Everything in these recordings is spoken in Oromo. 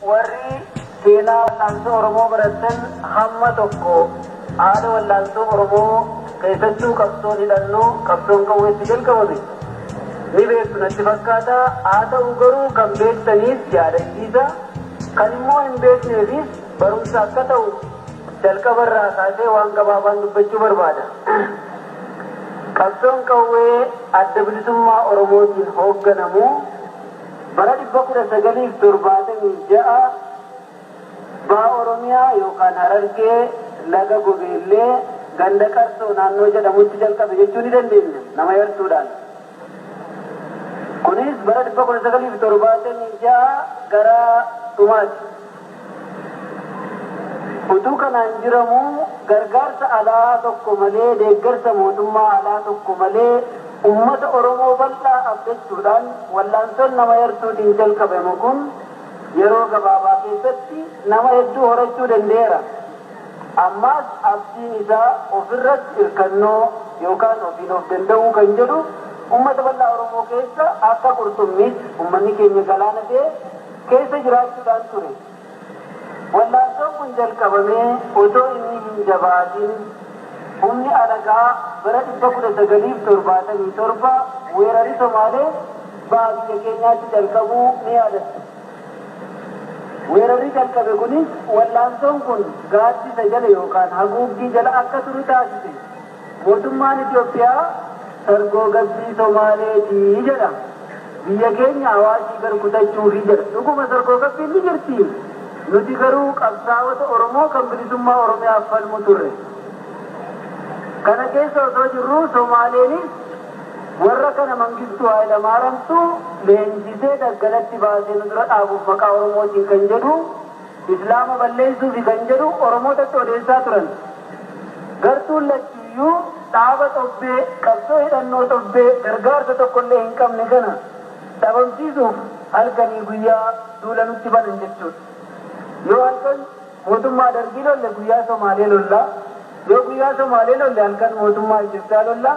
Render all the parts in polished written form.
Warri seenaa wallaansoo Oromoo baratan hamma tokko haala wallaansoo Oromoo keessattuu qabsoon hidhannoo qabsoon qawweetti jalqabame ni beektu natti fakkaata. Haa ta'u garuu kan beektaniif yaadachiisa, kan immoo hin beekneefis barumsa akka ta'u jalqabarraa kaasee waan gabaabaan dubbachuu barbaada. Qabsoon qawwee Adda Bilisummaa Oromootiin hoogganamu bara 1976 Baha Oromiyaa yookaan Harargee laga Gobeellee ganda Qarsoo naannoo jedhamutti jalqabe jechuu ni dandeenya nama yartuudhaan. Kunis bara 1976 gara dhumaati. Utuu kanaan jiramuu gargaarsa alaa tokko malee, deeggarsa mootummaa alaa tokko malee, ummata Oromoo bal'aa abdachuudhaan wallaansoon nama yartuutiin jalqabame kun yeroo gabaabaa keessatti nama hedduu horachuu danda'eera. Ammaas abdiin isaa ofirratti irkannoo yookaan ofiin of danda'uu kan jedhu ummata bal'aa Oromoo keessa akka qurxummiitti ummanni keenya galaana ta'e keessa jiraachuudhaan ture. Wallaansoon kun jalqabamee otoo inni hin jabaatin humni alagaa bara 1977 weerarri Somaalee baha biyya keenyaatti jalqabuu ni yaadattu. Weerarri jalqabe kunis wallaansoon kun gaaddisa jala yookaan haguuggii jala akka turu taasise. Mootummaan Itoophiyaa sargoo gabbii Somaaleeti jedha. Biyya keenya Awaashii gar kutachuufi jedha. Dhuguma sargoo gabbiin ni jirti. Nuti garuu qabsaa'ota Oromoo kan bilisummaa Oromiyaaf falmu turre. Kana keessa osoo jirruu Somaaleenis warra kana Mangistuu Haayilamaaramtu leenjisee daggalatti baasee nu dura dhaabuuf maqaa Oromootiin kan jedhu, Islaama balleessuufi kan jedhu Oromootatti odeessaa turan. Gartuun lachuuyyuu dhaaba xobbee, qabsoo hidhannoo xobbee gargaarsa tokkollee hin qabne kana dhabamsiisuuf halkanii guyyaa duula nutti banan jechuudha. Yoo halkan mootummaa Dargii lolle guyyaa Somaalee lolla, yoo guyyaa Somaalee lolle halkan mootummaa Itoophiyaa lolla,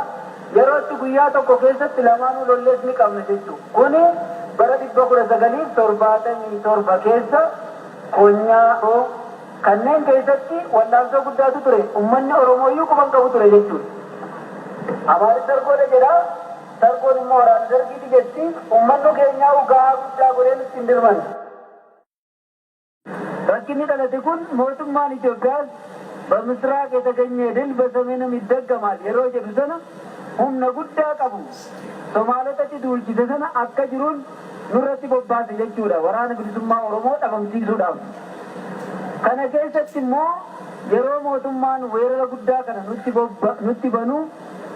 yerootti guyyaa tokko keessatti lamaanuu lollees ni qabna jechuudha. Kuni bara 1977 keessa konyaa kanneen keessatti wallaansoo guddaatu ture. Ummanni Oromooyyuu quban qabu ture jechuudha. Amaarri sargoodha jedha. Sargoon immoo waraana Dargiiti jetti. Ummannu keenyaa gahaa guddaa godhee nutti hin dirman. Rakkinni dhalate kun mootummaan Itoophiyaas በምስራቅ የተገኘ ድል በሰሜንም ይደገማል yeroo jedhu sana humna guddaa qabu Somaalotatti duulchise sana akka jiruun nurratti bobbaase jechuudha waraana bilisummaa Oromoo dhabamsiisuudhaaf. Kana keessatti immoo yeroo mootummaan weerara guddaa kana nutti banu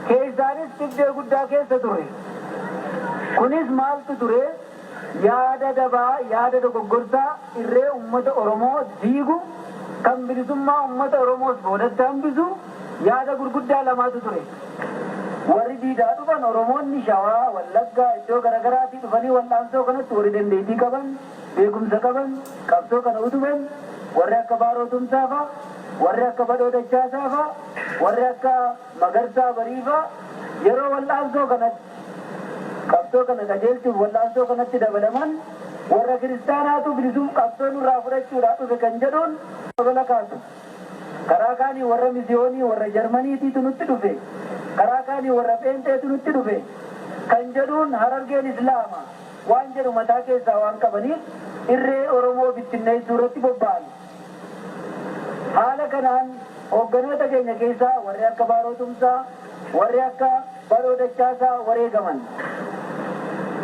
keessaanis dhibdee guddaa keessa ture. Kunis maaltu ture? Yaada dabaa, yaada dogoggorsaa irree uummata Oromoo diigu, kan bilisummaa uummata Oromoos boodatti hambisu yaada gurguddaa lamaatu ture. Warri diidaa dhufan Oromoonni Shawaa, Wallaggaa iddoo garaagaraatii dhufanii wal'aansoo kanatti warri dandeettii qaban, beekumsa qaban, qabsoo kana utuban, warri akka Baaroo Tumsaa fa'a, warri akka Badhoo Dachaasaa fa'a, warri akka Magarsaa Barii fa'a yeroo wal'aansoo kanatti qabsoo kana qajeelchuuf wal'aansoo kanatti dabalaman, warra kiristaanaatu bilisum qabsoo nurraa fudhachuudhaaf dhufe kan jedhuun dabala kaasu. Karaa kaanii warra misiyoonii warra Jarmaniitiitu nutti dhufe. Karaa kaanii warra Pheenxeetu nutti dhufe. Kan jedhuun Harargeen Islaama waan jedhu mataa keessaa waan qabaniif irree Oromoo bittinneessuu irratti bobba'an. Haala kanaan hoogganoota keenya keessaa warri akka Baaroo Tumsaa, warri akka Badhoo Dachaasaa wareegaman.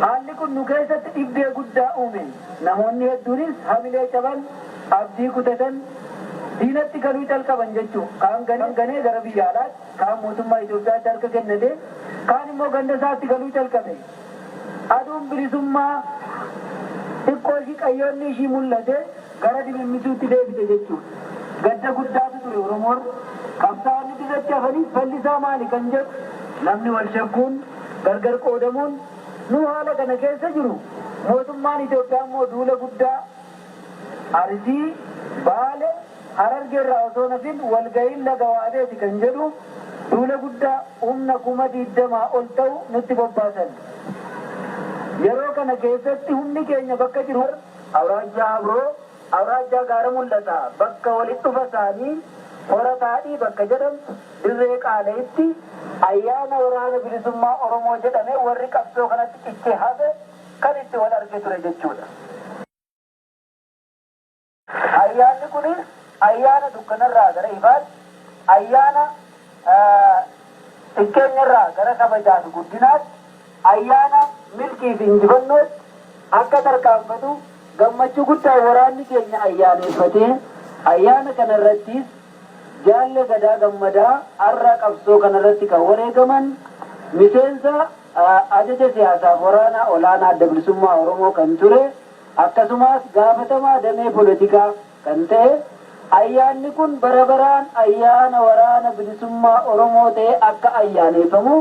Haalli kun nu keessatti dhibdee guddaa uume. Namoonni hedduunis hamilee caban, abdii kutatan, diinatti galuu calqaban jechuu. Kaan ganee gara biyya alaatti, kaan mootummaa Itoophiyaatti harka kennate, kaan immoo ganda isaatti galuu calqabe. Aduun bilisummaa xiqqoo ishii qayyoonni ishii mul'ate gara dimimmisuutti deebite jechuudha. Gadda guddaatu ture Oromoon. Qabsaa'onni dirratti hafanis fallisaa maali kan jedhu namni wal shakkuun gargar qoodamuun nu haala kana keessa jiru. Mootummaan Itoophiyaa immoo duula guddaa Arsii, Baale, Harargeerraa osoo nafin walga'iin laga Waabeeti kan jedhu duula guddaa humna 20,000 ol ta'u nutti bobbaasan. Yeroo kana keessatti humni keenya bakka jiru awraajjaa Habroo Awraajjaa Gaara Mul'ataa bakka walitti dhufa isaanii Hora Taadhii bakka jedhamtu Dirree Qaala'itti ayyaana Waraana Bilisummaa Oromoo jedhamee warri qabsoo kanatti cichee hafe kan itti wal arge ture jechuudha. Ayyaanni kunis ayyaana dukkanarraa gara ifaatti, ayyaana xiqqeenyarraa gara kabajaa fi guddinaatti, ayyaana milkii fi injifannootti akka tarkaanfatu gammachuu guddaan waraanni keenya ayyaaneeffatee, ayyaana kana irrattis Jaalle Gadaa Gammadaa har'a qabsoo kana irratti kan wareegaman miseensa ajaja siyaasaaf waraanaa olaanaa Adda Bilisummaa Oromoo kan ture akkasumaas gaafatamaa damee polotikaa kan ta'e ayyaanni kun bara baraan ayyaana Waraana Bilisummaa Oromoo ta'ee akka ayyaaneeffamu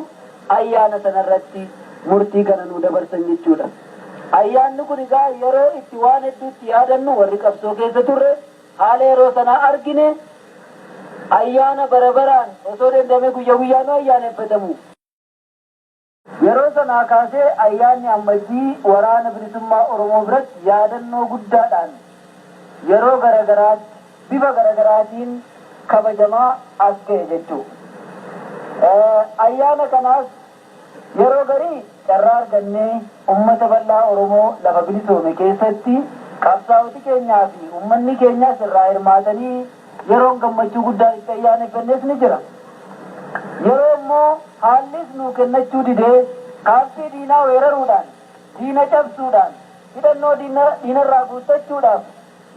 ayyaana sana irratti murtii kana nuu dabarsan jechuudha. Ayyaanni kun egaa yeroo itti waan hedduu itti yaadannu warri qabsoo keessa turre haala yeroo sanaa argine ayyaana bara baraan osoo danda'amee guyya guyyaanuu ayyaaneeffatamu. Yeroo sanaa kaasee ayyaanni Ammajjii Waraana Bilisummaa Oromoo biratti yaadannoo guddaadhaan yeroo garagaraatti bifa garagaraatiin kabajamaa as gahe jechuu. Ayyaana kanaas yeroo garii carraa argannee ummata bal'aa Oromoo lafa bilisoome keessatti qabsaa'oti keenyaa fi ummanni keenyas irraa hirmaatanii yeroon gammachuu guddaan itti ayyaaneffannes ni jira. Yeroo immoo haallis nuu kennachuu didee kaampii diinaa weeraruudhaan, diina cabsuudhaan, hidhannoo diinarraa guuttachuudhaaf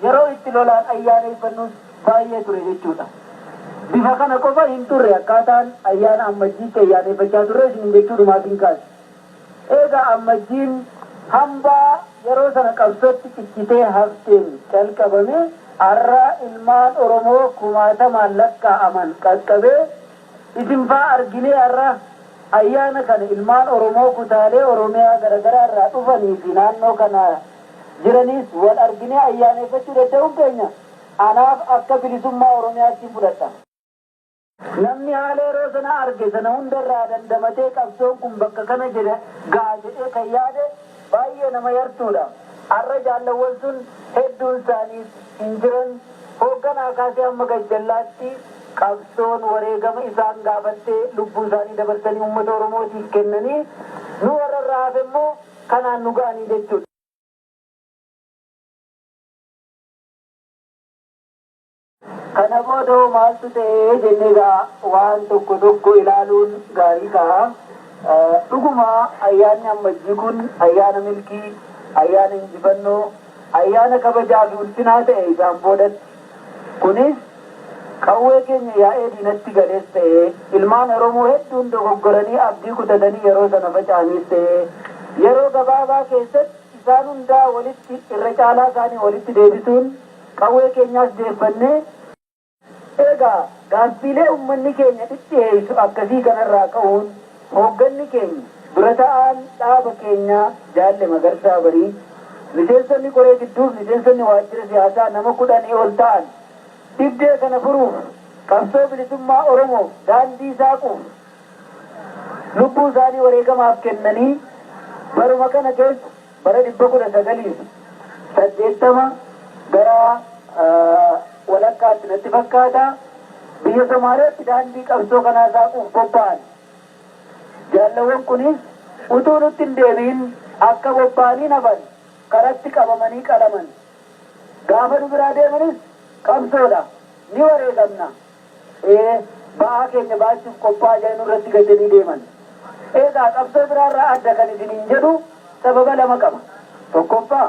yeroo itti lolaan ayyaaneeffannus baay'ee ture jechuudha. Bifa kana qofa hin turre akkaataan ayyaana Ammajjiitti ayyaaneeffachaa turre isiniin jechuudhumaafin kaase. Eega Ammajjiin hambaa yeroo sana qabsootti cichitee hafteen calqabame har'a ilmaan Oromoo kumaatamaan lakkaa'aman qaqqabee isin faa arginee har'a ayyaana kana ilmaan Oromoo kutaalee Oromiyaa garagaraa irraa dhufanii fi naannoo kana jiraniis wal arginee ayyaaneeffachuu danda'uun keenya anaaf akka bilisummaa Oromiyaattin fudhadha. Namni haala yeroo sanaa arge sana hunda irraa dandamatee qabsoon kun bakka kana jedhe ga'a jedhee kan yaade baay'ee nama yartuudha. Har'a jaallawwan sun hedduun isaaniis hin jiran. Hoogganaa kaasee hamma gajjallaatti qabsoon wareegama isaan gaafattee lubbuu isaanii dabarsanii uummata Oromootiif kennanii nu warra irraa hafe immoo kanaan nu ga'anii jechuudha. Kana booda hoo maaltu ta'e jennee egaa waan tokko tokko ilaaluun gaarii ta'a. Dhuguma ayyaanni Ammajjii kun ayyaana milkii, ayyaana injifannoo, ayyaana kabajaa fi ulfinaa ta'e isaan boodatti. Kunis qawwee keenya yaa'ee diinatti galees ta'e, ilmaan Oromoo hedduun dogoggoranii abdii kutatanii yeroo sana faca'aniis ta'e, yeroo gabaabaa keessatti isaan hundaa walitti irra caalaa isaanii walitti deebisuun Qawwee keenyaas deeffannee. Egaa gaaffiilee ummanni keenya dhidhiheeysu akkasii kanarraa ka'uun hoogganni keenya, dura ta'aan dhaaba keenyaa Jaalle Magarsaa Barii, miseensonni koree gidduuf miseensonni waajjira siyaasaa nama kudhanii ol ta'an dhibdee kana furuuf qabsoo bilisummaa Oromoof daandii saaquuf lubbuu isaanii wareegamaaf kennanii baruma kana keessa Bara 1980 gara walakkaatti natti fakkaata, biyya Somaaliyaatti daandii qabsoo kanaa saaquuf bobba'an. Jaallawwan kunis utuu nutti hin deebi'in akka bobba'aniin hafan, karatti qabamanii qalaman. Gaafa nu biraa deemanis qabsoodha, ni wareegamna, ee ba'aa keenya baachuuf qophaa'aa jedhanii nurratti gatanii deeman. Egaa qabsoo biraarraa adda kan isiniin jedhu sababa lama qaba. Tokkoffaa,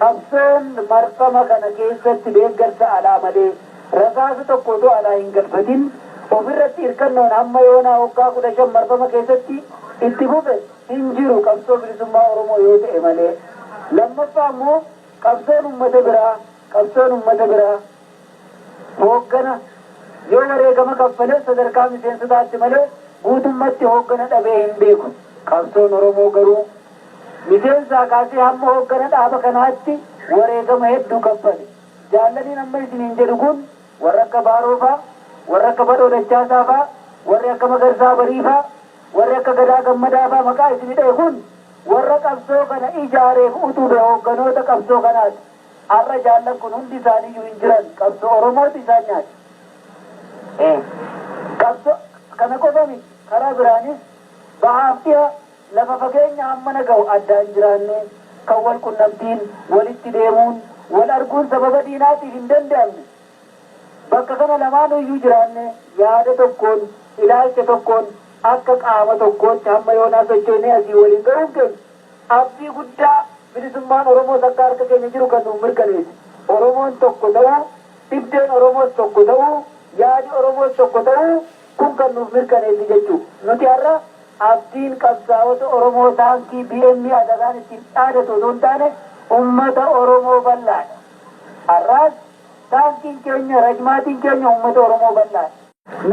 qabsoon marfama kana keessatti deeggarsa alaa malee rasaasa tokko utuu alaa hin galfatin ofirratti irkannoon hamma yoonaa waggaa 15 marfama keessatti itti fufe hin jiru qabsoo bilisummaa Oromoo yoo ta'e malee. Lammaffaa immoo qabsoon ummata biraa qabsoon ummata biraa Hooggana yoo wareegama kaffales sadarkaa miseensotaatti malee guutummatti hooggana dhabee hin beeku. Qabsoon Oromoo garuu miseensaa kaasee hamma hooggana dhaaba kanaatti wareegama hedduu kaffale. Jaallaniin amma isiniin jedhu kun warra akka Baaroo faa, warra akka Badhoo Dachaasaa faa, warri akka Magarsaa Barii faa, warri akka Gadaa Gammadaa faa maqaa isini dhahe kun warra qabsoo kana ijaareef utube hoogganoota qabsoo kanaati. Har'a jaallan kun hundi isaaniiyyuu hin jiran. Qabsoo Oromootu isaan nyaate. Qabsoo kana qofa miti. Karaa biraanis bahaaf dhiha lafa fageenya hammana ga'u addaan jiraanne kan wal qunnamtiin walitti deemuun wal arguun sababa diinaatiif hin danda'amne. Bakka kana lamaanuyyuu jiraanne yaada tokkoon ilaalcha tokkoon akka qaama tokkootti hamma yoonaa sochoonee asii waliin ga'uun keenya abdii guddaa bilisummaan Oromoos akka harka keenya jiru kan nuuf mirkaneesse. Oromoon tokko ta'uu, dhibdeen Oromoos tokko ta'uu, yaadi Oromoos tokko ta'uu kun kan nuuf mirkaneesse jechuudha. Nuti har'a abdiin qabsaa'ota Oromoo taankii BM adagaan ittiin dhaadatu osoo hin taane uummata Oromoo bal'aadha. Har'aas taankiin keenya rajmaatiin keenya uummata Oromoo bal'aadha.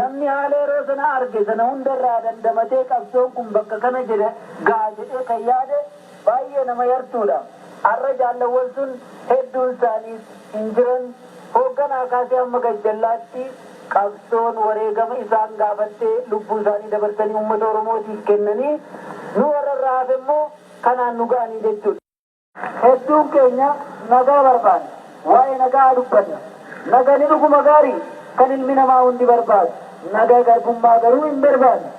Namni haala yeroo sana arge sana hundarraa dandamatee qabsoon kun bakka kana jedhe ga'a jedhee kan yaade baay'ee nama yartuudha. Har'a jaallawwan sun hedduun isaaniis hin jiran. Hoogganaa kaasee hamma gajjallaatti qabsoon wareegama isaan gaafattee lubbuu isaanii dabarsanii uummata Oromootiif kennanii nu warra irraa hafe immoo kanaan nu ga'anii jechuudha. Hedduun keenya nagaa barbaanna. Waa'ee nagaa dubbanna. Nagani dhuguma gaarii kan ilmi namaa hundi barbaadu. Nagaa garbummaa garuu hin barbaanne.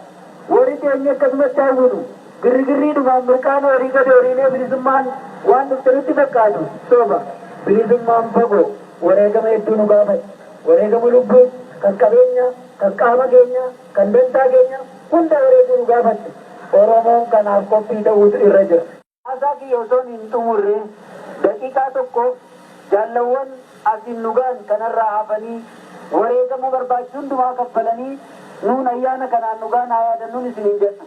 Warri keenya akkasumatti hawwinu girrigirriidhumaan mirqaana horii gadi horiilee bilisummaan waan dhufte nutti fakkaatu soba. Bilisummaan fagoo wareegama hedduu nu gaafate. Wareegama lubbuu kan qabeenya, kan qaama keenya, kan dantaa keenya hunda wareeguu nu gaafatte. Oromoon kanaaf qophii ta'uutu irra jira. Haasaa kiyya osoo hin xumurre daqiiqaa tokko jaallawwan asiin nu ga'an kanarraa hafanii wareegamuu barbaachisu hundumaa kaffalanii nuun ayyaana kanaan nu ga'an haa yaadannuun isiniin jedha.